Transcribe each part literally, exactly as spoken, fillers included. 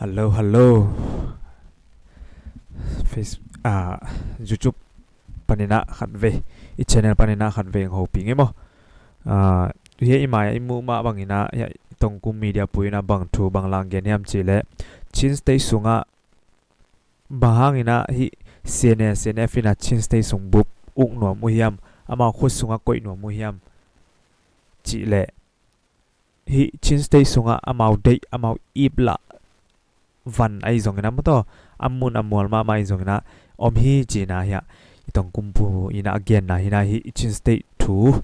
Hello, hello. Face, ah, YouTube paninah khatvei, i channel paninah khatvei hopih ngei maw? Ah, hia i mai i muh mah banginah, hia i Tongkum Media pui inah bang thu bang lang gen hiam cihleh, Chin State sungah bang hanginah hih C N A, C N F inah Chin State sung bup uk nuam uh hiam, amau khut sungah koih nuam uh hiam cihleh, hih Chin State sungah amau deih, amau ip lah van ahi zonginah maw taw, a mun a mual mahmah ahi zonginah om hi cinah hiah i Tongkum pui inah a genna hinah hih Chin State thu,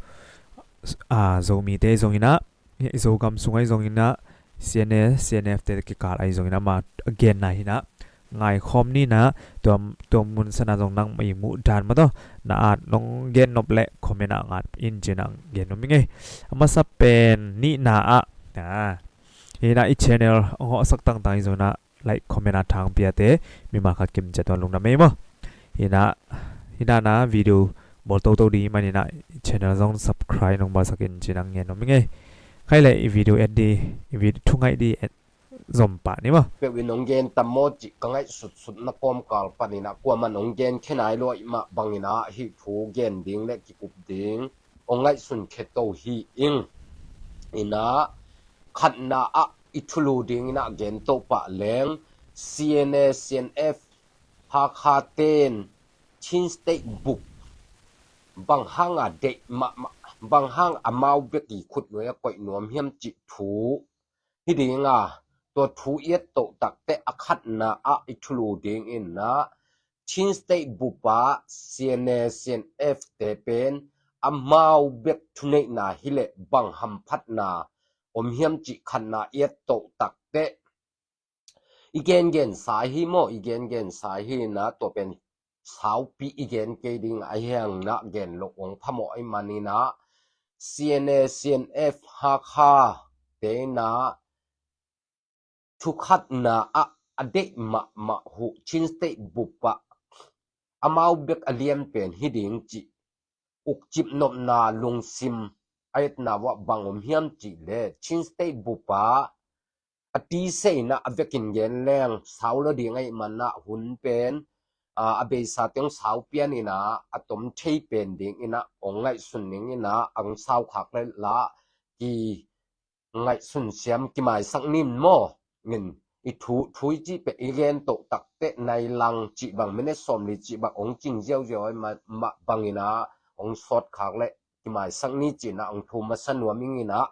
ah, Zomite ahi zonginah, hih Zogam sung ahi zonginah, C N A, C N F te kikal ahi zonginah ama a genna hinah ngaikhawm ninah, tua, tua mun sana zong nang i muh dan maw taw, na at nong gen nop leh comment ah ngat in cinah gen nop i ngei. A masa pen nihna ah, ah, hinah i channel hong hawhsak tangtang ahi zonginah like, comment a thang piate mimal khat kimciat tuan lungdam ei maw? Hinah, hinah na video bawl toto ding maninah channel zong subscribe nong bawlsak in cinah gen nop i ngei. Khai leh i video et ding, i video thu ngaih ding et zom pah ni maw? Peuh in hong gen tam maw cih ka ngaihsutsutna kawmkal paninah kuamah hong gen khe nai lua i mah banginah hih thu gen ding le kikup ding hong ngaihsun khe to hi ing. Inah khatna ah i thulu dinginah gen to pah leng, C N A, C N F, Hakha ten Chin State bup bang hanga deih mahmah, bang hang amau bek i khut nuai a koih nuam hiam cih thu hi dinga, tua thu i et toh takteh a khatna ah i thulu dinginah Chin State bup ah C N A, C N F te pen amau bek thuneihna hileh bang hamphatna om hiam cih khatna i et toh takteh, i gengensa hi maw, i gengensa hinah tua pen saupi i gen kei ding ahi hanginah gen loh hong phamawh ahi maninah C N A, C N F, Hakha te inah thukhatna ah a deih mahmah uh Chin State bup ah amau bek a lianpen hi ding cih ukcip nopna lungsim a etna uh ah bang om hiam cihleh, Chin State bup ah a tiseinah a vekin gen leng sau lo ding ahi manah hun pen, ah, a beisa teng sau pianinah a tom thei pen dinginah hong ngaihsun dinginah ang sau khak le lah ki ngaihsun siam kimaisak nin maw? Ngin i thu, thu i cih pen i gen toh takteh nai lang cih bang, minute sawmli cih bang hong cing ziauziau ahi mah, mah banginah hong sawt khak le kimaisak ni cinah hong thu masa nuam inginah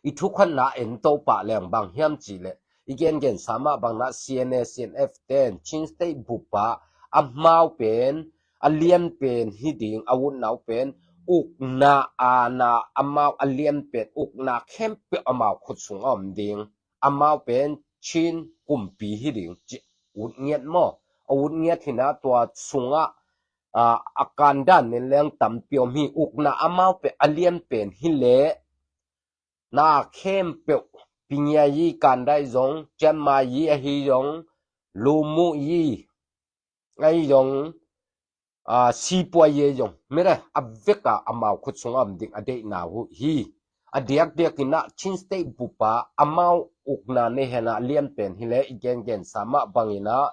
i thukhatna en to pah leng bang hiam cihleh, i gengensa mah banginah C N A, C N F ten Chin State bup ah amau pen a lianpen hi ding, a utna uh pen ukna aana amau a lianpen ukna khempeuh amau khut sungah om ding. Amau pen Chin kumpi hi ding cih ut ngiat maw? A ut ngiat hinah tua sungah, ah, a kandan nen leng tampi om hi. Ukna amau pen a lianpen hileh na khempeuh, Pinyayi kandai zong, Chianmayi ahi zong, Lumuyi ahi zong, ah, Sipuayi ahi zong, mire a veka amau khut sungah om ding a deihna uh hi. A diakdiakinah Chin State bup ah amau ukna nei henah a lianpen hileh i gengensa mah banginah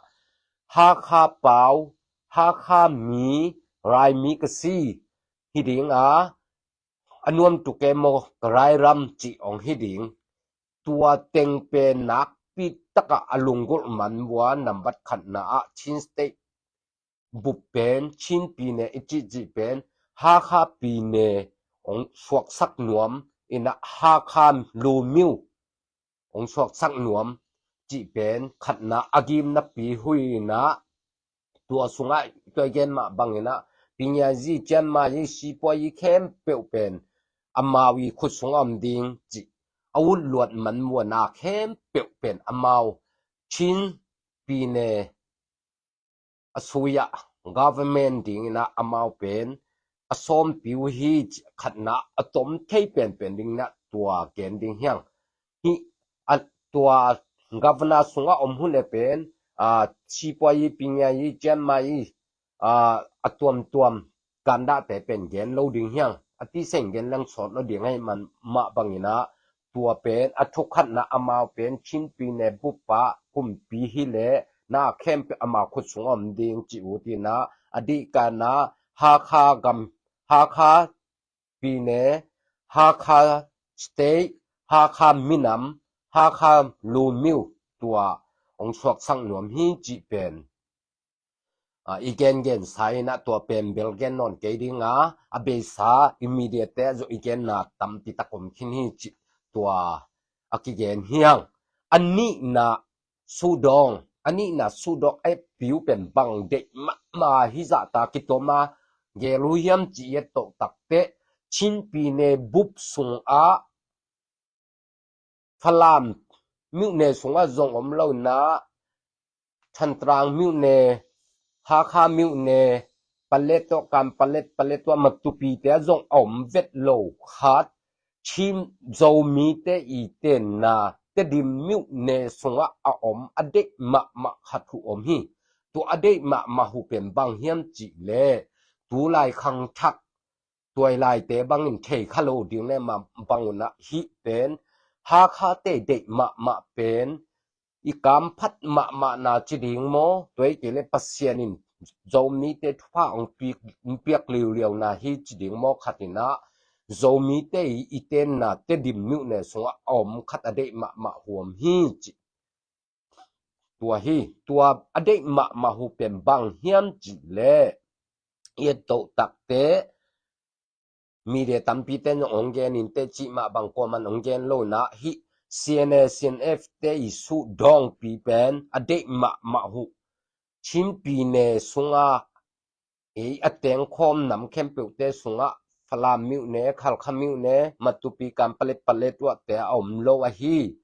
Hakha pau, Hakha mi, Raimi ka si hi dinga, a nuamtuk e maw, ka rairam cih hong hi ding. Tua teng pen nakpi takah a lunggulh man uh a, nambat khatna ah Chin State bup pen, Chin pine i cihcih pen Hakha pine hong suaksak nuam inah, Hakha lumiu hong suaksak nuam cih pen khatna a gimnapi uh inah, tua sungah tua i gen mah banginah Pinyayi, Chianmayi, Sipuayi khempeuh pen amau i khut sungah om ding cih a ut luat man uh a, na khempeuh pen amau Chin pine a sui ah government dinginah amau pen a sawmpi uh hi cih khatna a tom thei penpen dinginah tua gen ding hiang. Hih a tua governor sungah om uh leh pen, ah, Sipuayi, Pinyayi, Chianmayi, ah, a tuamtuam kandahte pen gen lo ding hiang. A tisen gen leng sawt lo ding ahi man mah banginah tua pen a thukhatna amau pen Chin Pyine bup ah kumpi hi leh na khempeuh amau khut sung om ding ci ut in ah, a dihkanah Hakha gam, Hakha Pyine, Hakha State, Hakha minam, Hakha lumyo tua hong suaksak nuam hi cih pen, a, i gengen sa in ah tua pen bel gen nawn kei ding a, a beisa i media te ah zong i genna tampi tak om khin hi cih tua a kigen hi hang. A nihna sudong, a nihna sudong a eppiu pen bang deih mahmah hi zahta kitoma gel uh hiam cih i et toh takteh, Chin Pyine bup sungah Falam myone sungah zong om lo in ah, Thantrang myone, Hakha myone, Paletwa, Kanpalet, Paletwa, Matupi te ah zong a om vet lo khat, Chin Zomite i tenna Tedim myone sungah a om a deih mahmah khat uh om hi. Tua a deih mahmah uh pen bang hiam cih leh, tulai khangthak tuailaite bangin thei kha lo ding le mah bang un ah hih pen Hakhate deih mahmah pen i kamphat mahmahna ci ding maw, tua hi kei leh Pasian in Zomite thupha hong piak, hong piak liuliauna hi ci ding maw khat in ah, Zomite i, i tenna Tedim myone sungah a om khat a deih mahmah uh om hi cih. Tua hi, tua a deih mahmah uh pen bang hiam cih leh, i et toh takteh, media tampi ten zong hong gen in teh cih mah bang kuaman hong gen lo in ah, hih C N A, C N F te i sudongpi pen a deih mahmah uh Chin Pyine sungah, ei a tengkhawm nam khempeuhte sungah, Falam myone, Hakha myone, Matupi, Kanpalet, Paletwa te ah a om lo ahi,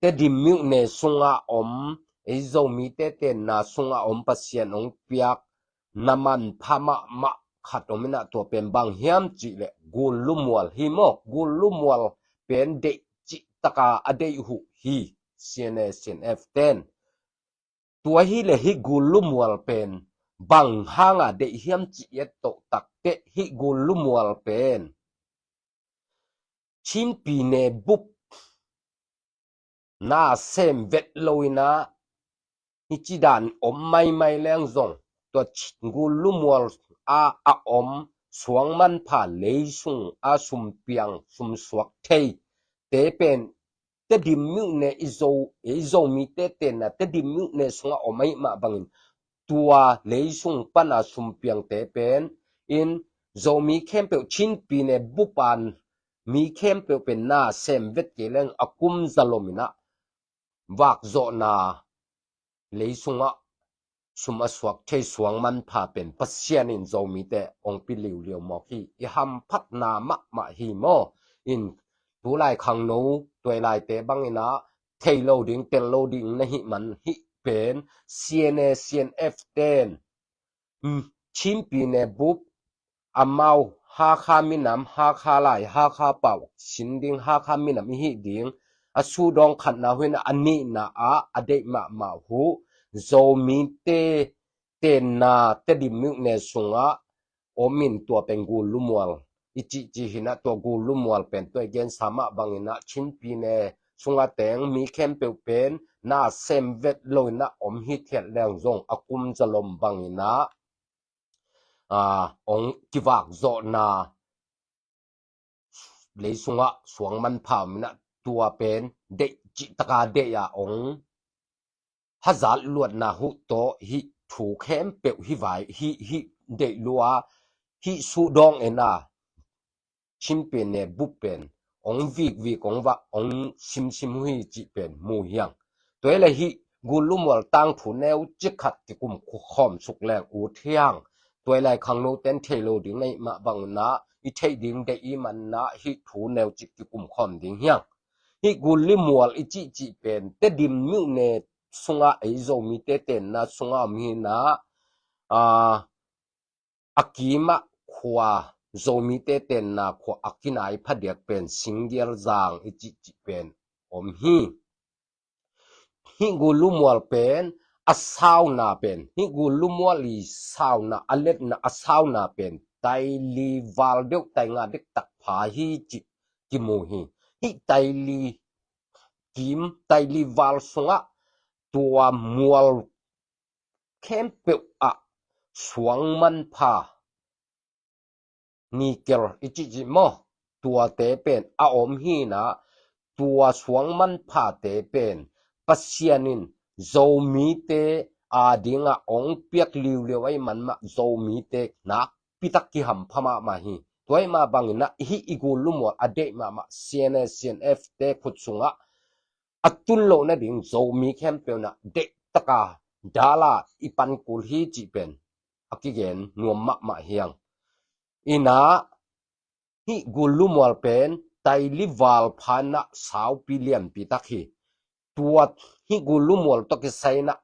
Tedim myone sungah om, ei Zomite tenna sungah om, Pasian hong piak na manpha mahmah khat om in ah, tua pen bang hiam cih leh Gul Lumual hi maw. Gul Lumual pen deih cih taka a deih uh hi C N A, C N F ten. Tua hi leh hih Gul Lumual pen bang hanga deih hiam cih i et toh takteh, hih Gul Lumual pen Chin Pyine bup na sem vet lo in ah, hih ci dan om maimai leng zong, tua Gul Lumual a, a om suang manpha, leisung a sumpiang sumsuak thei te pen Tedim myone, i Zo, i Zomite tenna Tedim myone sungah om ahih mah bangin, tua leisung pana sumpiangte pen in Zomi khempeuh, Chin Pyine bup a mi khempeuh pen na sem vet kei leng a kum zalom in ah vakzawhna, leisungah sum a suak thei suang manpha pen Pasian in Zomite hong pi liuliau mawk hi. I hamphatna mahmah hi maw. In tulai khangno tuailaite bang in ah thei lo ding, tel lo ding na hih man, hih pen C N A, C N F ten, mm, Chin Pyine bup, amau Hakha minam, Hakha lai, Hakha pau sin ding, Hakha minam i hih ding a sudong khatna uh in ah, a nihna ah a deih mahmah uh Zomite tenna Tedim myone sungah om in, tua pen Gul Lumual i cihcih hi in ah, tua Gul Lumual pen tua i gensa mah bang in ah Chin Pyine sungah teng mi khempeuh pen na sem vet lo in ah om hithiat leng zong a kum zalom bang in ah, a, hong kivakzawhna, leisungah suang manpha om in ah, tua pen deih cih taka deih a hong hazat luatna uh tawh hih thu khempeuh hih vai, hih, hih deih lua, hih sudong en a Chin Pyine bup pen hong vikvik, hong vak, hong simsim uh hi cih pen mu hi hang. Tua hi leh hih Gul Lumual tangthu neucik khat kikum khawm suk leng ut hi hang. Tua hi lai khangnote in thei lo ding na hih mah bang un ah, i theih ding deih i hih man in ah hih thu neucik kikum khawm ding hi hang. Hih Gul Lumual i cihcih pen Tedim myone sungah, ei Zomite tenna sungah om hi in ah, a, a kimah khua, Zomite tenna khua a kinai phadiak pen Singgial Zang i cihcih pen om hi. Hih Gul Lumual pen a sauna pen, hih Gul Lumual i sauna, a letna, a sauna pen tai li val deuh, tai nga dektak pha hi cih kimu hi. hih taili kim, taili val sungah tua mual khempeuh ah suang manpha, nikel i cihcih maw, tuate pen a om hi-in ah, tua suang manphate pen Pasian in Zomite adingah hong piak liuliau ahih man mah Zomite nakpi tak kihampha mahmah hi. Tua ahih mah bangin ah hih i gul lumual a deih mahmah C N A, C N F te khut sungah a tun loh nading Zomi khempeuh in ah deih taka dala i pan kul hi cih pen a kigen nuam mahmah hi hang. In ah hih gul lumual pen taili val pha-in ah saupi lianpi tak hi. Tua hih gul lumual tawh kisai-in ah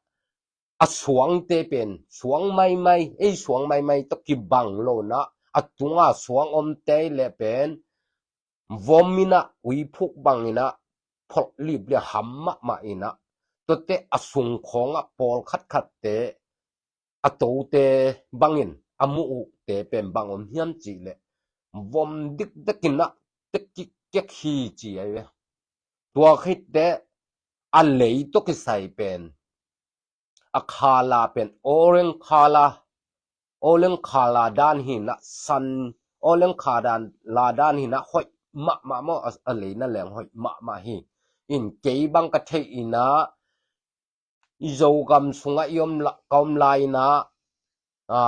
a suangte pen suang maimai, ei suang maimai tawh kibang lo-in ah a tunga suang omte leh pen vom in ah uiphuk bangin ah pholh liplian ham mahmah in ah, tuate a sung khawngah pawl khatkhatte a tote bangin a muh uhte pen bang om hiam cih leh vom dikdekin ah tek kikkek hi ci ahi ve. Tua khit teh a lei tawh kisai pen a khala pen orange khala, orange khala dan hi-in ah san, orange khala dan hi-in ah hoih mahmah maw, a, a lei na leng hoih mahmah hi. In kei bang ka theih in ah i Zogam sungah i om la, ka om lai-in ah, a,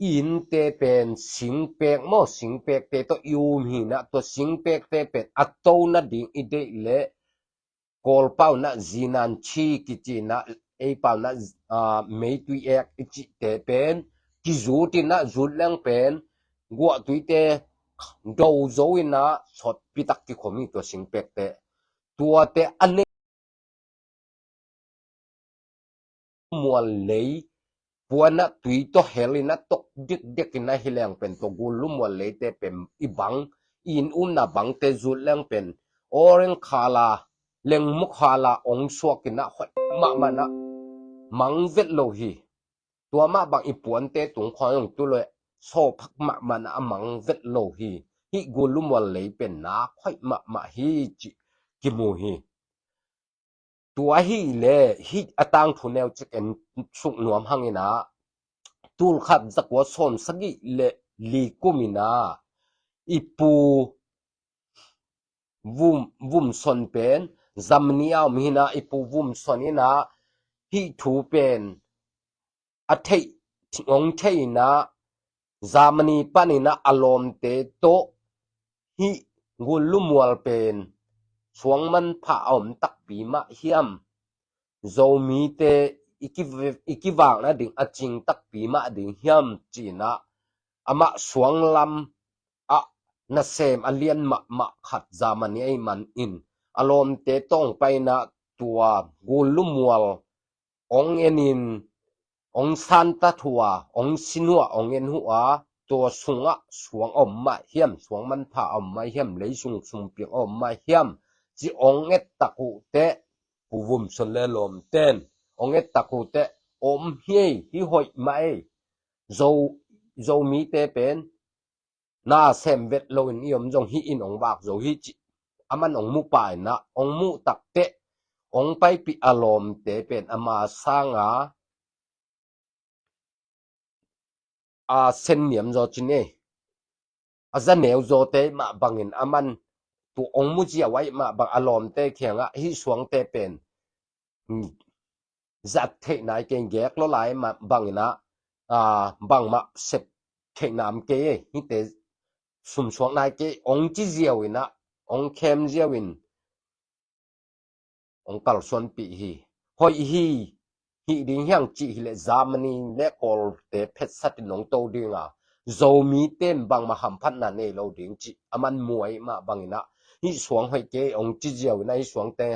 i innte pen singpek maw, singpekte tawh i um hi-in ah tua singpekte pen a to nading i deih leh Kawlpau in ah zinan chi kici-in ah, eipau in ah, a, meitui ek i cihte pen kizut in ah zut leng pen guahtuite do zo in ah sawtpi tak kikhom hi tua singpekte. Tuate a nei mual lei puan ah tui tawh hel in ah tok dikdek in ah hi leng pen tua gul lumual leite pen i bang, i inn umna bangte zut leng pen orange khala, lengmu khala ong suak in ah hoih mahmah in ah mang vet lo hi. Tua mah bang i puante tung khawng ong tu leh sawphak mahmah in ah a mang vet lo hi. Hih gul lumual lei pen nak hoih mahmah hi cih kimu hi. Tua hi leh hih a tangthu neu cik en suk nuam hang in ah, tulkhat zakua sawmsagih leh li kum in ah i pu Vum, Vumson pen Germany a om hi-in ah, i pu Vumson in ah hih thu pen a theih, ong theih in ah Germany panin ah a lawmte tawh hih gul lumual pen suang manpha a om takpi mah hiam, Zomite i ki, i kivak nading a cing takpi mah ding hiam ci-in ah amah suanglam ah nasem a lian mahmah khat Germany ahih manin a lawmte tawh ong pai in ah tua gul lumual ong en in, ong santa thu a, ong sin uh a, ong en uh a, tua sungah suang a om mah hiam, suang manpha a om mah hiam, leisung sumpiang a om mah hiam ci ong et tak uh teh, Pu Vumson leh lawmten ong et tak uh teh, om hi ei, hi hoih mah ei. Zo, Zomite pen na sem vet loin i om zong hih in ong vak zo hi cih aman ong mu pah in ah, ong muh tak teh ong paipih a lawmte pen ama sanga a sen niam zaw cin ei, a za neu zawte mah bangin aman tu ong mu ziau ahih mah bang a lawmte kiangah hih suangte pen zat theih nai kei, gek lo lai mah bangin ah, a, bangmah sep theih nam kei ei, hihte sumsuak nai kei ong ci ziau in ah, ong khem ziau in ong kalsuanpih hi. Hoih hi, hih ding hiang cih hi leh Germany leh Kawlte phetsat in ong to ding a, Zomite in bangmah hamphatna nei lo ding cih aman mu ahih mah bangin ah, hih suang hoih kei ong ci ziau in ah, hih suangte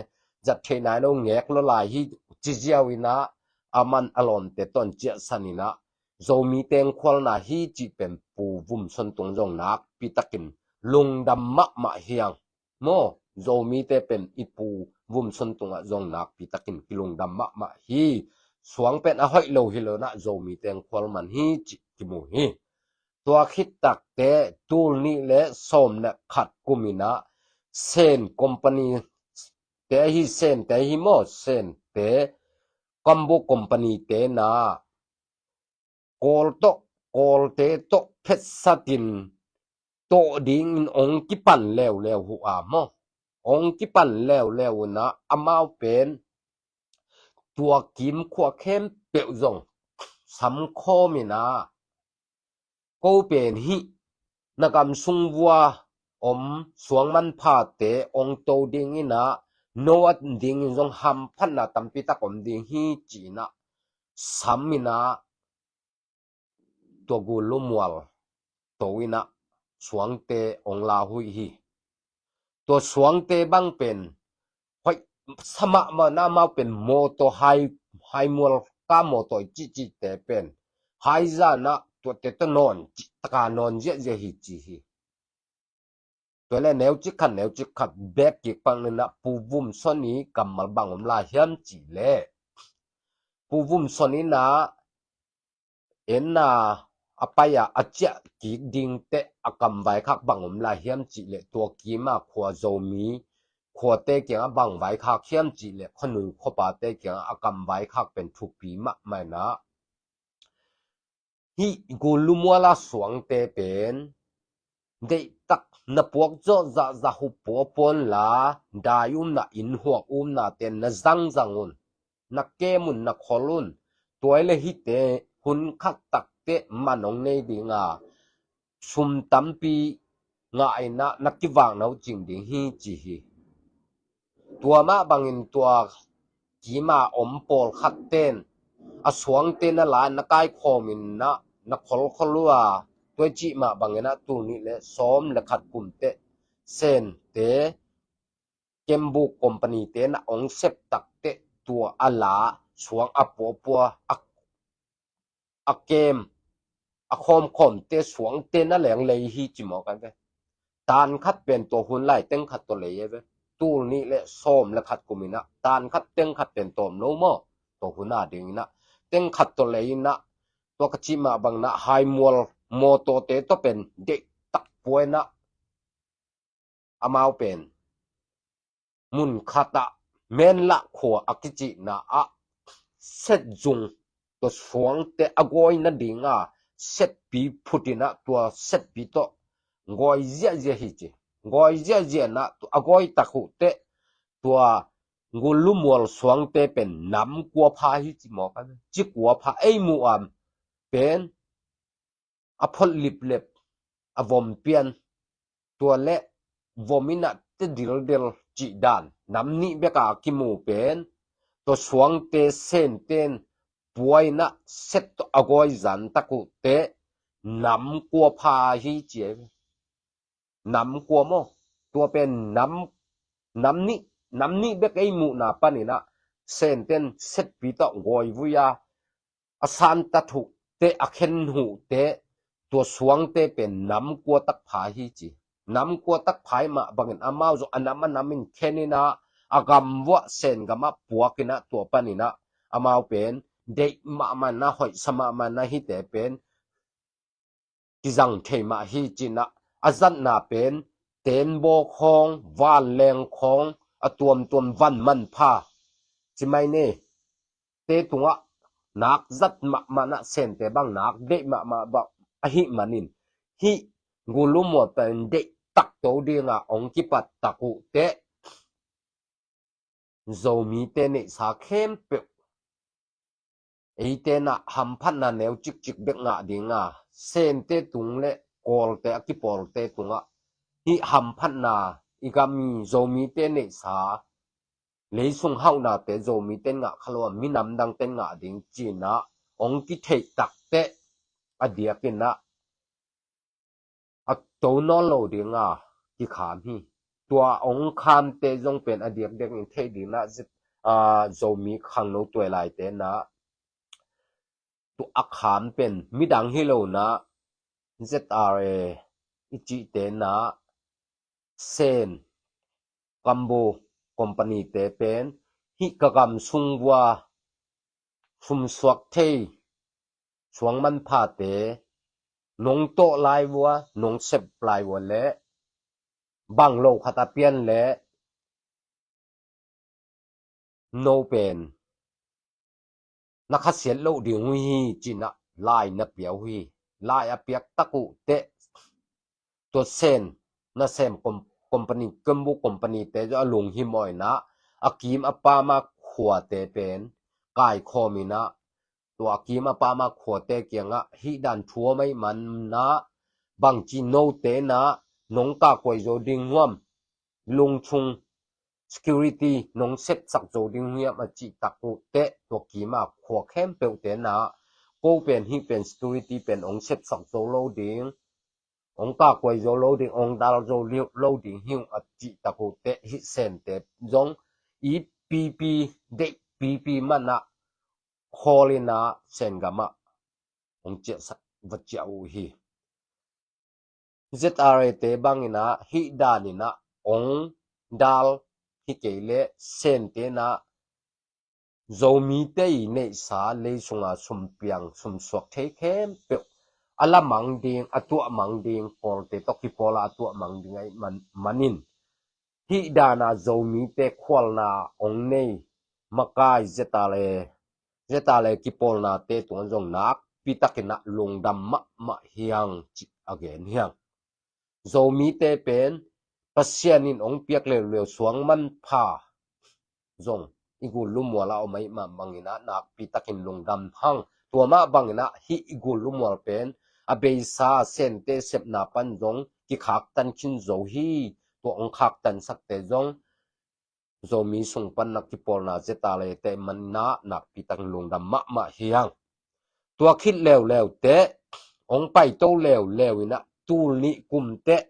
zat theih nai lo, gek lo lai hi ci ziau in ah, aman a lawmte tawh ciahsan in ah, Zomite ong khualna hi cih pen Pu Vumson tung zong nakpi takin lungdam mahmah hi hang. Maw, Zomite pen i Pu Vumson tungah zong nakpi takin kilungdam mahmah hi. Suang pen a hoih lo hi lo in ah Zomite ong khual man hi cih kimu hi. Tua khit tak teh tul nih leh sawm leh khat kum in ah Sen company te ahi, Sen te ahi maw, Sen te, Kambo company te na, Kawl tawh, Kawlte tawh phetsatin tawh dingin ong kipan leuleu uh a maw. Ong kipan leuleu un ah amau pen tua Kim khua khempeuh zong samkhawm in ah, ko pen hih na gam sung vua om suang manphate ong to dingin ah, no a dingin zong hamphatna tampi tak om ding hi ci-in ah, sam in ah, tua Gulumual to in ah, suangte ong lauhuih hi. Tua suangte bang pen hoih sa mahmah na, amau pen mawtaw hai, hai mual ka mawtaw i cihcihte pen hai zan ah tuate tawh nawn cih taka nawn ziahziah hi ci hi. Tua le neucik khat neucik khat bek kik pang in ah, Pu Vum Son i kammal bang om lai hiam cih leh, Pu Vum Son in ah en a, a pai a, a ciah kik ding teh a kam vaikhak bang om lai hiam cih leh, tua Kim a khua Zomi khuate kiangah bang vaikhak hiam cih leh, khuanui khuapate kiangah a kam vaikhak pen thupi mahmah in ah, hih Gulumual a suangte pen deihtak na puak zawh zahzah uh puapuan la, dai umna, inn huak umnate na zangzang un, na kem un, na khol un. Tua hi leh hihte hun khat takteh man ong nei ding a, sum tampi ngah in ah na kivak naucing ding hi ci hi. Tua mah bangin tua Kim a om pawlkhat ten a suangte na la in na kaikhawm in ah na kholkhol uh a, tua i cih mah bangin ah tul nih le sawm le khat kum teh Sen te, Kambo company te na ong sep takteh tua a la, suang a puapua, a, a kem, a khawmkhawmte suangte na leng lei hi ci mawk a ve. Tan khat pen tua hun lai teng khat tawh lei a ve. Tul nih le sawm le khat kum in ah tan khat teng khat pen tawm lo maw, tua hun a ding in ah teng khat tawh lei in ah, tua ka cih mah bangin ah hai mual mawtawte tawh pen deihtak pua in ah, amau pen mun khat ah, Menlah khua a kicihna ah, set zung, tua suangte a gawi nading a setpi phut in ah, tua setpi tawh gawi ziahziah hi ci. Gawi ziahziah in ah, tua a gawi tak uh teh tua Gulumual suangte pen nam kua pha hi ci mawk a ve. Ci kua pha ei muh a pen a pholh liplep, a vom pian, tua le vom in ah te dildel cih dan nam nih bek a kimu pen, tua suangte Senten pua in ah set tawh a gawi zan tak uh teh nam kua pha hi ci a ve. Nam kua maw? Tua pen nam, nam nih, nam nih bek ei muhna panin ah Senten setpi tawh gawi vui a, a santat uh teh, a khen uh teh, tua suangte pen nam kua tak pha hi ci. Nam kua tak pha hi mah bangin amau zong a nam a nam in khen in ah, a gam vuah Sen gam ah puak in ah, tua panin ah amau pen deih mahmah in ah, hoihsa mahmah in ah, hihte pen kizang thei mah hi ci in ah, a zatna pen Tenbaw khawng, Vanleng khawng, a tuamtuam Van Manpha, ci mai ni, te tungah nak zat mahmah in ah, Sente bang nak deih mahmah bang ahih manin, hih Gulumual pen deih tak to ding a ong kipat tak uh teh, Zomite neihsa khempeuh eite in ah hamphatna neu cikcik bek ngah ding a, Sente tung le Kawlte a kipawlte tungah hih hamphatna, i gam i Zomite neihsa leisung hauhnate Zomite in ngah kha lo a, minam dangte in ngah ding ci in ah ong kitheih tak teh, a diakin ah a to nawn lo ding a kikham hi. Tua ong khamte zong pen a diakdiak in theih ding in ah, Z-, aa, Zomi khangno tuailaite in ah, tua a kham pen midang hi lo in ah, Z R A i cihte in ah, Sen, Kambo company te pen hih ka gam sung vua sumsuak thei suang manphate nong tawh lai vua, nong sep lai vua le bang lo khat a pian le no pen na khasiat loh ding uh hi, cinah lai na pia uh hi. Lai a piak tak uh teh tua Sen nasem com-, company, Kembu company te zong a lunghimawh inah a kim a pam a khuate pen kaikhawm inah tua a kim a pam a khuate kiangah hih dan thu om ahih manah bangci note inah nong kakuai zo ding hiam, lungchung security nong sepsak zo ding hiam a cih tak uh teh tua kim a khua khempeuh te inah ko pen hih pen security pen ong sepsak zo lo ding, ong kakuai zo lo ding, ong dal zo lo ding hi ung a cih tak uh teh hih Sente zong it pipi, deih pipi manah khawl inah Sen gamah ong ciahsak va ciah uh hi. Z R A te bang inah hih dan inah ong dal hi kei leh Sente inah Zomite i neihsa lei sunga sumpiang sumsuak thei khempeuh a la mang ding, a tuah mang ding, Kawlte tawh kipawl a a tuah mang ding ahih man, manin hih dana Zomite khualna ong nei makai Z R A, Z R A kipawlnate tungah zong nakpi takin ah lungdam mahmah hi hang cih a gen hi hang. Zomite pen Pasian in ong piak leuleu suang manpha zong i gul lumual a om ahih mah bangin ah nakpi takin lungdam hang. Tua mah bangin ah hih i gul lumual pen a beisa Sente sepna pan zong kikhaktan khin zo hi. Tua ong khaktansakte zong Zomi sung pan na kipawlna Z R A te man inah nakpi takin lungdam mahmah hi hang. Tua khit leuleu teh ong paito leuleu inah tul nih kum teh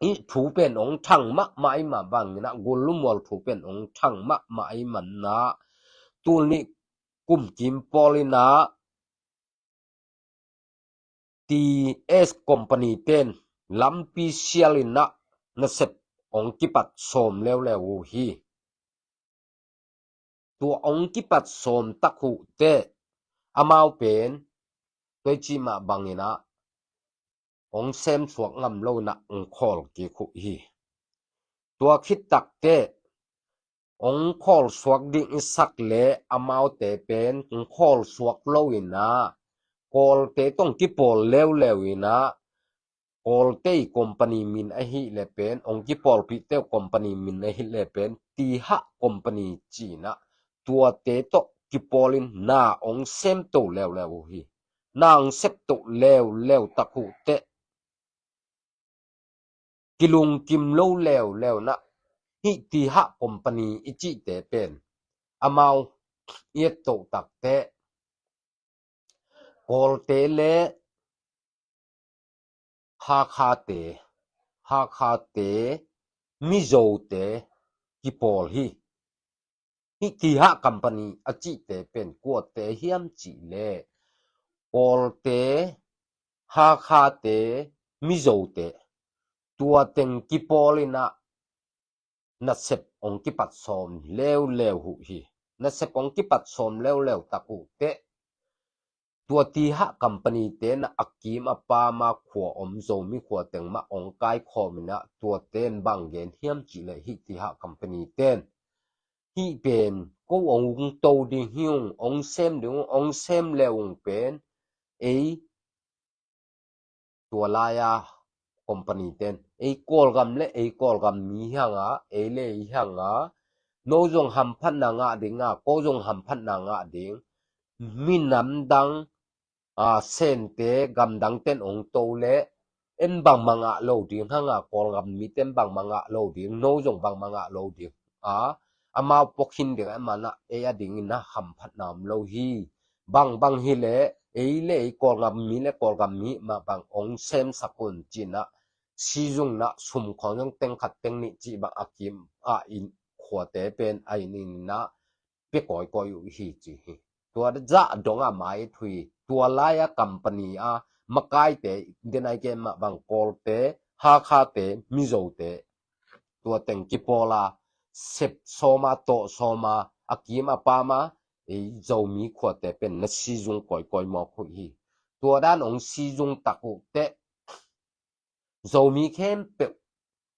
i thu pen ong thang mahmah ahih mah bangin ah gul lumual thu pen ong thang mahmah ahih manah tul nih kum kim pawl inah T S company ten lampi sial inah nasep ong kipat sawm leuleu uh hi. Tua ong kipat sawm tak uh teh amau pen tua i cih mah bangin ah ong sem suak ngam lo inah ong khawl kik uh hi. Tua khit tak teh ong khawl suak ding i sak leh amaute pen ong khawl suak lo inah Kawlte tawh ong kipawl leuleu inah Kawlte i company min ahih leh pen ong kipawlpihte uh company min ahih leh pen Tiha company ci inah tuate tawh kipawl in na ong semto leuleu uh hi. Na ong septo leuleu tak uh teh kilungkim lo leuleu inah hih Tiha company i cihte pen amau i etto tak teh Kawlte le Hakhate, Hakhate, Mizote kipawl hi. Hih Tiha company a cihte pen kuate hiam cih leh Kawlte, Hakhate, Mizote tua teng kipawl inah nasep ong kipat sawm leuleu uh hi. Nasep ong kipat sawm leuleu tak uh teh tua Tiha company ten a kim a pam a khua om Zomi khua teng mah ong kaikhawm inah tuate in bang gen hiam cih leh hih Tiha company ten hih pen ko ong to ding hi ung, ong sem ding ung, ong sem le ung pen ei tua lai-a company ten ei Kawlgam le ei Kawlgam mi hi hang a, ei le ei hi hang a, no zong hamphatna ngah ding a, ko zong hamphatna ngah ding, minam dang a, Sente gamdang ten ong to le en bangmah ngah lo ding hang a, Kawlgam mite en bangmah ngah lo ding, no zong bangmah ngah lo ding a, amau pua khin ding ahih manah ei a dingin a hamphatna om lo hi. Bang bang hi leh ei le ei Kawlgam mi le Kawlgam mi mah bang ong semsak un ci inah sizung inah sum khawng zong teng khat teng nih cih bang a kim a in khuate pen a in inah pia kawikawi uh hi ci hi. Tua zah dong a mai thui tua lai-a company a makaite denai ke mah bang Kawlte, Hakhate, Mizote tua teng kipawl a sep sawm a tawh sawm a a kim a pam a ei Zomi khuate pen na sizung kawikawi mawk uh hi. Tua dan ong sizung tak uh teh Zomi khempeuh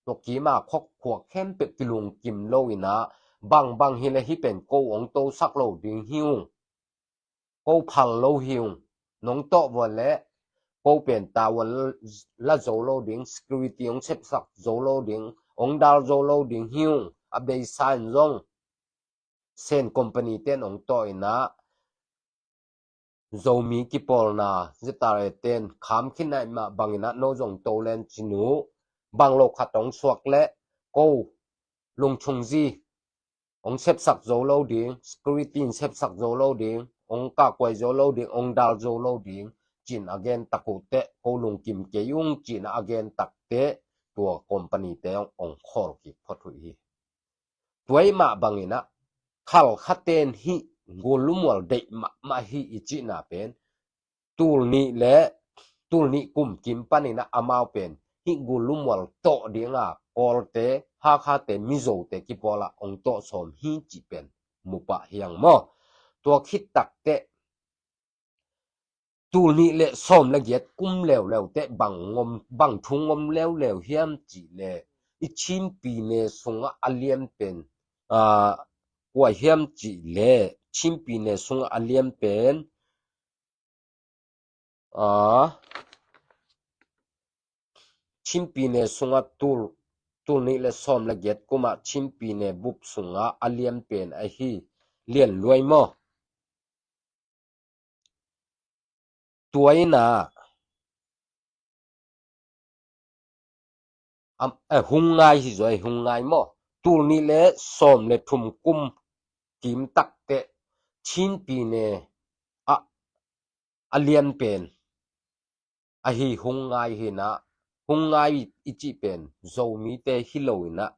Tua kima khuak khuak khempeuh kilungkim lo inah, bangbang hileh hih pen ko ong tosak lo ding hi ung, ko phal lo hi ung, nong tawh vuan leh ko pen tavuan la zo lo ding, security ong sepsak zo lo ding, ong dal zo lo ding hi ung, a beisa in zong Sen company ten ong tawh inah, Zomi kipawlna Z R A ten kham khin ahih mah bang inah no zong to len cin uh, bang lo khat ong suak leh ko lungchung zi ong sepsak zo lo ding, security in sepsak zo lo ding, ong kakuai zo lo ding, ong dal zo lo ding, cin a gen tak uh teh, ko lungkim kei ung cin a gen tak teh, tua company te ong, ong khawl kik phot uh hi. Tua ahih mah bang inah, khalkhaten hih gul lumual deih mahmah hi i cihna pen, tul nih le tul nih kum kim pan inah amau pen hih gul lumual tawh dinga Kawlte, Hakhate, Mizote kipawl ah ong tawh sawm hi cih pen mu pah hi hang maw. Tua khit tak teh, tul nih le sawm le giat kum leuleu teh bang ngom, bang thu ngom leuleu hiam cih leh, i Chin pyine sungah a lian pen, aa, kua hiam cih leh, Chin pyine sungah a lian pen, aa, Chin pyine sungah tul, tul nih le sawm le giat kumah Chin pyine bup sungah a lian pen ahi Lian Luai maw. Tua inah, am, eh, Hung Ngai hi zaw, Hung Ngai maw. Tul nih le sawm le thum kum kim tak teh Chin pyine ah a lian pen ahi Hung Ngai hi inah, Hung Ngai i cih pen Zomite hi lo inah,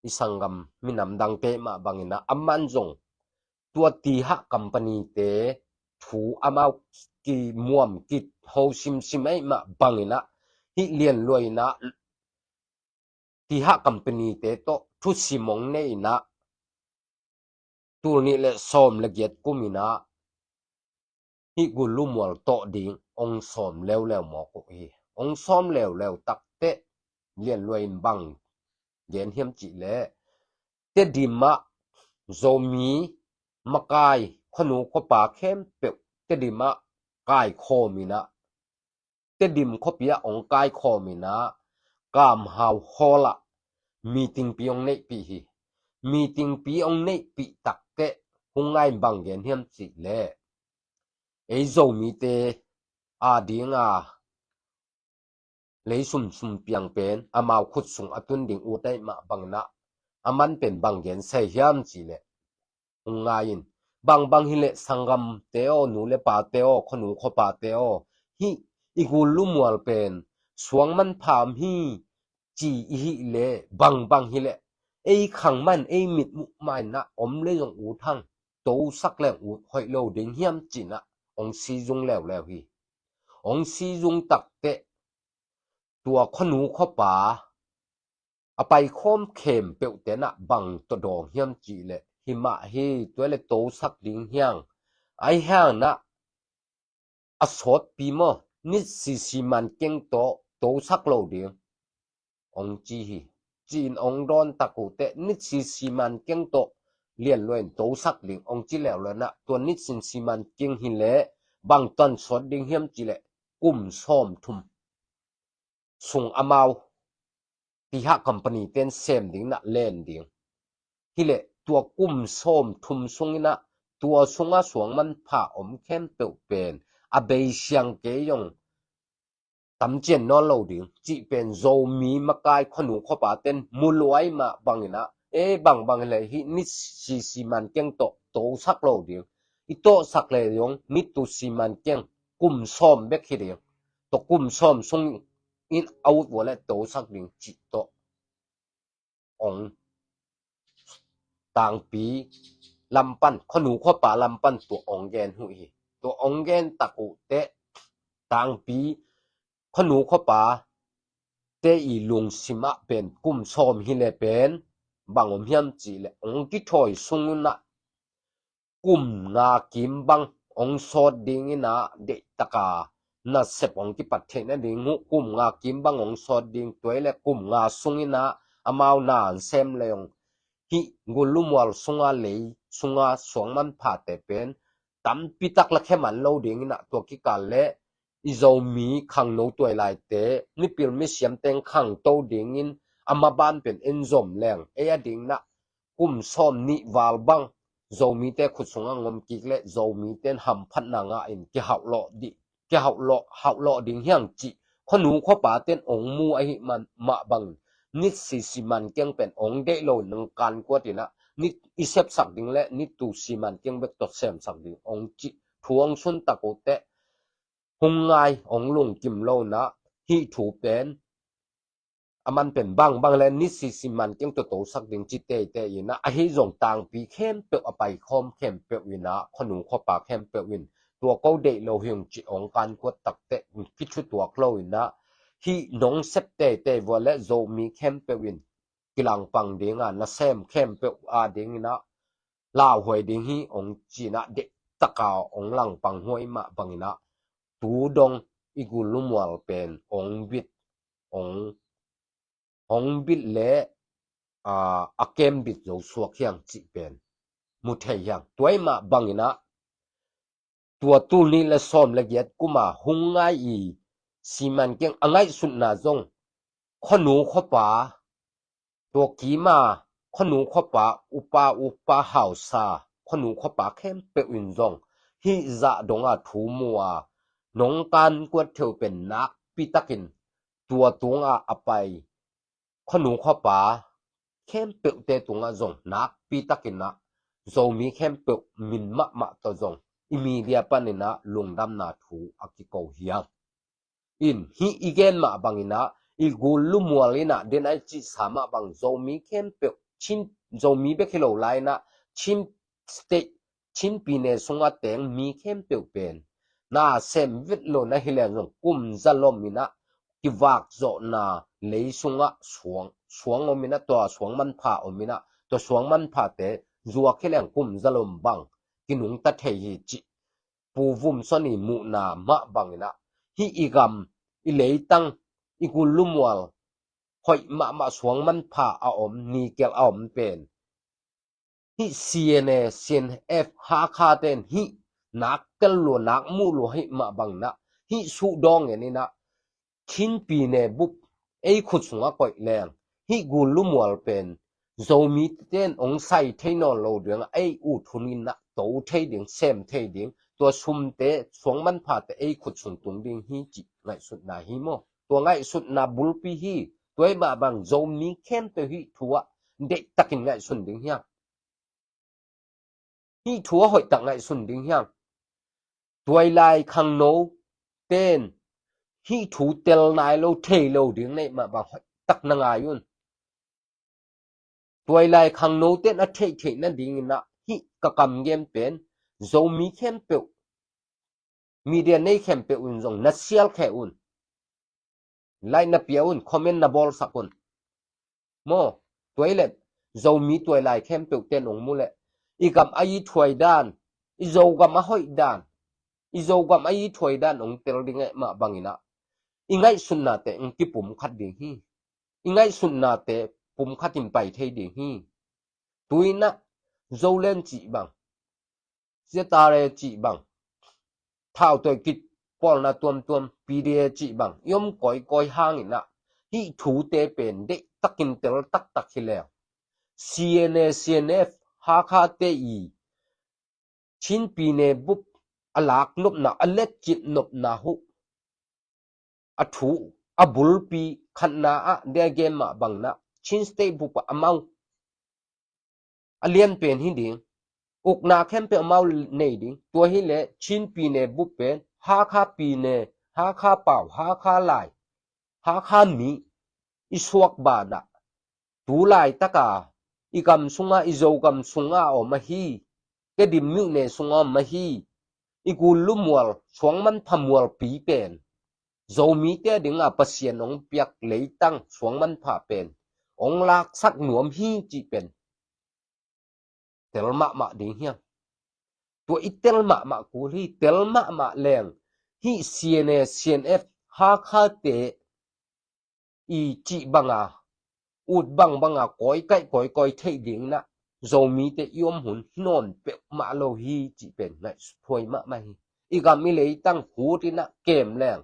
i sanggam minam dangte mah bang inah, aman zong tua T-Hah company te thu amau kimuam kiho simsim ahih mah bang inah, hih Lian Luai inah T-Hah company te tawh thusim ong nei inah, tul nih le sawm le giat kum inah hih gul lumual tawh ding ong sawm leuleu mawk uh hi. Ong sawm leuleu tak teh, Lian Luai in bang gen hiam cih leh, Tedim ah Zomi makai khuanu khuapa khempeuh Tedim ah kaikhawm inah, Tedim khuapi ah ong kaikhawm inah, Kam Hau Hall ah meeting pi ong neihpih hi. Meeting pi ong neihpih tak teh, Hung Ngai in bang gen hiam cih leh, ei Zomite a dinga lei sumsum piang pen amau khut sung a tun ding ut ahih mah bang inah, aman pen bang gen sai hiam cih leh, Hung Ngai in, bangbang hileh sanggamte aw, nu le pate aw, khuanu khuapate aw, hih i gul lumual pen suang manpha om hi ci i hih leh, bangbang hileh ei khang man, ei mit muh mah inah om le zong ut hang, tosak leng ut hoih lo ding hiam ci inah ong sizung leuleu hi. Ong sizung tak teh, tua khuanu khuapa a paikhawm khempeuhte inah bang tawh dawng hiam cih leh, hi mah hi, tua le tosak ding hi hang, ahi hang inah a sawtpi maw, nit sisi man keng tawh tosak lo ding ong ci hi. Ci-in ong dawn tak uh teh, nit sisi man keng tawh Lian Luai in tosak ding ong ci leuleu inah, tua nit sisi man keng hileh bang tan sawt ding hiam cih leh, kum sawm thum sung amau T-Hah company ten sem ding inah len ding. Hileh tua kum sawm thum sung inah, tua sungah suang manpha om khempeuh pen a bei siang kei zong tam cian nawn lo ding cih pen Zomi makai khuanu khuapa ten mu luai mah bang inah, ei bangbang hileh hih nit sisi man keng tawh tosak lo ding, i tawhsak leh zong nit tul si man keng, kum sawm bek hi ding, tua kum sawm sung in a ut vua leh tosak ding cih tawh ong tangpi lam pan, khuanu khuapa lam pan tua ong gen uh hi. Tua ong gen tak uh teh, tangpi khuanu khuapate i lungsim ah pen kum sawm hileh pen bang om hiam cih leh, ong kithawi sung un ah kum nga kim bang ong sawt ding inah, deihtak a nasep hong kipat theih nading uh kum nga kim bang hong sawt ding, tua hi leh kum nga sungin ah amau na an sem leng hih Gullu Mual sunga lei sunga suang manphate pen tampi tak la khe man lo dingin ah tua kikal leh i Zomi khangno tuailaite mipil misiam teng khangto dingin a maban pen en zom leng ei a dingin ah kum sawm nih val bang Zomite khut sungah ngom kik leh Zomite in hamphatna ngah in kihauhlawh dih, kihauhlawh, hauhlawh ding hiang cih khuanu khuapate in ong mu ahih man mah bangin nit sisi man keng pen ong deih lo in ong kankuat in ah nit i sepsak ding leh nit tu si man keng bek tawh semsak ding ong cih thu ong suntak uh teh hong ngai ong lungkim lo in ah hih thu pen a man pen bangbang le nit sisi man keng tawh tosak ding ci teitei in ah ahi zong tangpi khempeuh a paikhawm khempeuh in ah khuanu khuapa khempeuh in tua ko deih lo hi ung ci ong kankuat takteh kithutuak lo in ah hih nong sep teitei vua le Zomi khempeuh in kilangpang ding a nasem khempeuh a ding in ah lauhuai ding hi ong ci in ah deih taka ong langpang huai mah bangin ah tu dong i Gullu Mual pen ong bit ong ong bit le a kem bit zo suak hiang cih pen mu thei hiang. Tua hi mah bangin ah tua tul nih le sawm le giat kuma hong ngai i si man keng a ngaihsutna zong khuanu khuapa tua kima khuanu khuapa upa upa hausa khuanu khuapa khempeuh in zong hih zah donga thu mu a nong kankuat theu pen nakpi takin tua tunga a pai khuanu khuapa khempeuhte tungah zong nakpi takin ah Zomi khempeuh min mahmah tawh zong i media panin ah lungdamna thu a kiko hiang. In hih i gen mah bangin ah i Gullu Mual in ah den ai cihsa mah bang Zomi khempeuh Chin Zomi bek hi lo lai in ah Chin State Chin pyine sungah teng mi khempeuh pen na sem vet lo na hi leng zong kum zalom in ah kivak zawhna lei sungah suang suang om in ah tua suang manpha om in ah tua suang manphate zuak hi leng kum zalom bang kinungta thei hi cih Pu Vum Son i muhna mah bangin ah hih i gam i leitang i Gullu Mual hoih mahmah suang manpha a om nikel a om pen hih C N A, C N F Hakha ten hih nak tel lua nak muh lua hih mah bangin ah hih suhdawng en in ah Chin pyine bup ei khut sungah koih leng hih Gullu Mual pen Zomi ten ong sai thei nawn lo ding a ei ut hun in ah to thei ding sem thei ding tua sumte suang manphate ei khut sung tung ding hi cih ngaihsutna hi maw? Tua ngaihsutna bulpi hi. Tua hi mah bang Zomi khempeuh hih thu ah deihtakin ngaihsun ding hiang. Hih thu a hoihtak ngaihsun ding hiang. Tuailai khangno ten hih thu tel nai lo thei lo ding neih mah bang hoihtak na ngai un. Tuailai khangno ten a theih theih nadingin ah hih ka kam gen pen Zomi khempeuh media nei khempeuh un zong na sial khe un. Like na pia un, comment na bawlsak un. Maw, tua hi leh Zomi tuailai khempeuh ten ong mu leh i gam a i thuai dan i Zogam a hoih dan i Zogam a i thuai dan ong tel ding eh mah bangin ah i ngaihsutnate ong kipum khat ding hi. I ngaihsutnate pum khat in pai thei ding hi. Tuinah Zolen cih bang Z R A cih bang thau toi kit pawlna tuamtuam P D A cih bang i om kawikawi hangin ah hih thute pen deihtakin tel taktak hi leng C N A, C N F Hakha te i Chin pyine bup a lak nopna a letcip nopna huh a thu a bulpi khatna ah dia gen mah bangin ah Chin State bup ah amau a lian pen hi ding. Ukna khempeuh amau nei ding. Tua hi leh Chin pyine bup pen Hakha pyine, Hakha pau, Hakha lai, Hakha mi i suak banah tu laitaka i gam sungah i Zogam sungah a om ahi Tedim myone sungah a om ahi i Gullu Mual suang manpha mualpi pen Zomite a dinga Pasian ong piak leitang suang manpha pen ong laksak nuam hi cih pen tel mahmah ding hiang. Tua i tel mahmah kul hi. Tel mahmah leng hih C N A, C N F, Hakha te i cih banga, ut bangbanga kawikaih kawikawi theih dingin ah Zomite i om hun hi nawn peuhmah lo hi cih pen ngaihsut huai mahmah hi. I gam i leitang hutin ah kem leng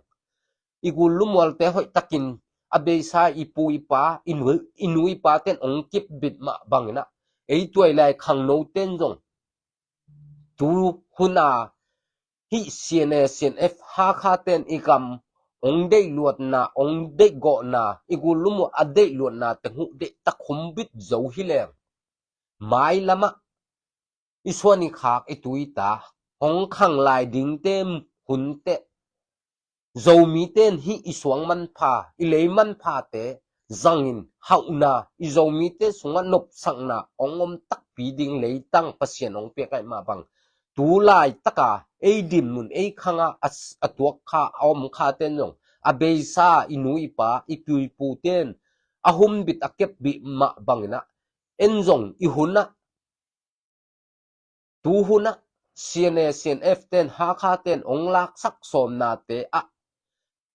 i gul lumualte hoihtakin a beisa i pu i pa, i nu, i nu i paten ong kipbit mah bangin ah ei tuailai khangnoten zong tu huna hih C N A, C N F, Hakha ten i gam ong deihluatna, ong deihgawhna, i gul lumual a deihluatna teng huh deihtak humbit zo hi leng, mailamah i suan i khak, i tu i ta hong khang lai dingte hun teh Zomite in hih i suang manpha, i lei manphate zangin hauhna, i Zomite sungah nopsakna ong om takpi ding leitang Pasian ong piak ahih mah bang, tu laitaka ei dimmun, ei khanga a, a tuak kha, a om khaten zong a beisa i nu i pa, i pu i puten a humbit, a kepbit mah bangin ah en zong i hunah tu hunah C N A, C N F ten, Hakha ten ong laksak sawmnate ah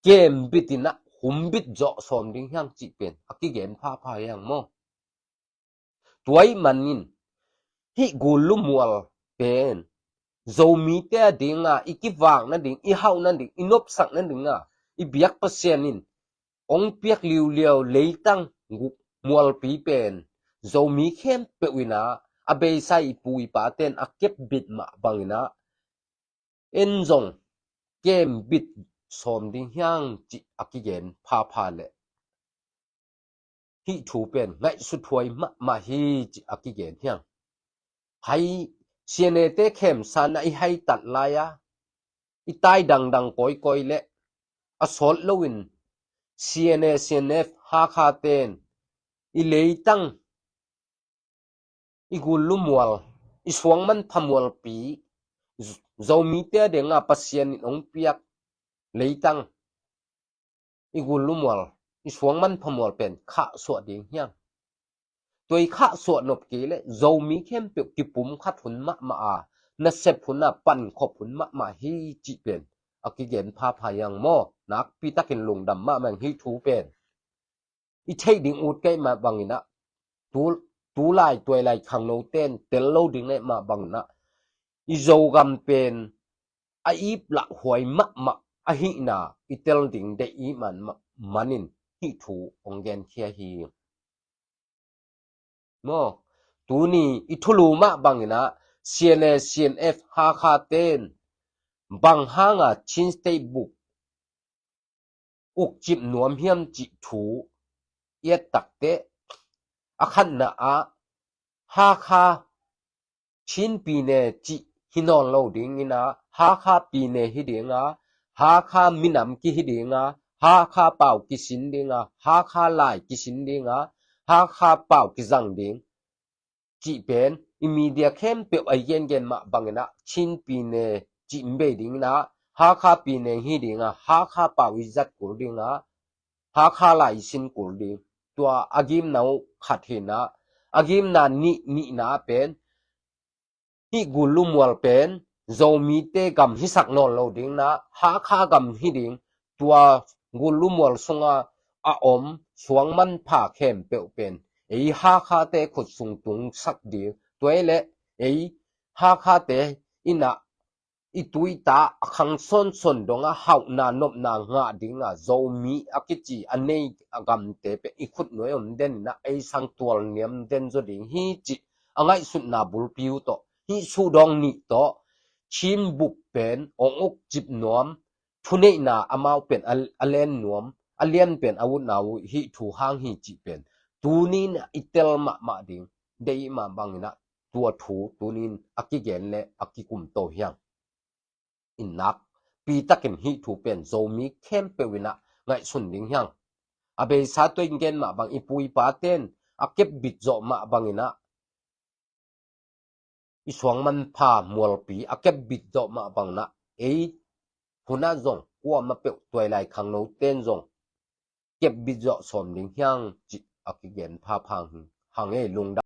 kembit in ah humbit zawh sawm ding hiang cih pen a kigen phapha hiang maw? Tua ahih manin hih gul lumual pen Zomite a dinga i kivak nading, i hauh nading, i nopsak nadinga i biak Pasian in ong piak liuliau leitang guk mualpi pen Zomi khempeuh in ah a beisa i pu i paten a kepbit mah bangin ah en zong kembit sawm ding hiang cih a kigen phapha leh hih thu pen ngaihsut huai mahmah hi cih a kigen hiang. Hai, C N A te khemsa in ah i haitat lai-a i tai dangdang kawikawi leh a sawt loin C N A, C N F, Hakha ten i leitang, i gul lumual, i suang manpha mualpi, Z-, Zomite a dinga Pasian in ong piak leitang, i gul lumual, i suang manpha mual pen khahsuah ding hiang. Tua i khahsuah nop kei leh Zomi khempeuh kipumkhat hun mahmah a, nasep hun a pankhop hun mahmah hi cih pen a kigen phapha hiang maw? Nakpi takin lungdam mahmah ing hih thu pen. I theih ding ut ka hih mah bangin ah tu, tu lai tuailai khangnoten tel lo ding na hih mah bangin ah i Zogam pen a iplah huai mahmah ahihna i tel ding deih i hih man, manin hih thu ong genkhia hi. Maw, tuni i thulu mah bangin ah C N A, C N F, Hakha ten bang hanga Chin State Bup ukcip nuam hiam cih thu i et takteh, a khatna ah Hakha Chin pyine cih hi nawn lo dingin ah, Hakha pyine hi dinga, Hakha minam kihi dinga, Hakha pau kisin dinga, Hakha lai kisin dinga, Hakha pau kizang ding cih pen i media khempeuh a i gengen mah bangin ah Chin pyine cih mbei dingin ah, Hakha pyine hi dinga, Hakha pau i zat kul dinga, Hakha lai i sin kul ding. Tua a gimna uh khat hi in ah, a gimna nih, nihna pen hih gul lumual pen Zomite gam hisak nawn lo dingin ah, Hakha gam hi ding. Tua gul lumual sunga a om suang manpha khempeuh pen ei Hakhate khut sung tungsak ding. Tua hi leh ei Hakhate in ah i tu i ta a khang sawnsawn dongah hauhna nopna ngah dinga Zomi a kici a nei a gamte pen i khut nuai om den in ah ei sang tual niam den zaw ding hi cih a ngaihsutna bulpi uh tawh, hih sudawng nih tawh Chin Bup pen ong ukcip nuam, thuneihna amau pen a, a len nuam, a lian pen a utna uh hih thu hang hi cih pen tuni in ah i tel mahmah ding deih i hih mah bangin ah tua thu tuni in a kigen leh a kikum to hiang. I nakpitakin hih thu pen Zomi khempeuh in ah ngaihsun ding hiang. A beisa tua in gen mah bang, i pu i paten a kepbit zawh mah bangin ah i suang manpha mualpi a kepbit zawh mah bangin ah ei hunah zong kuamah peuh tuailai khangnoten zong kepbit zawh sawm ding hiang cih a kigen phapha hi hang ei. Lungdam.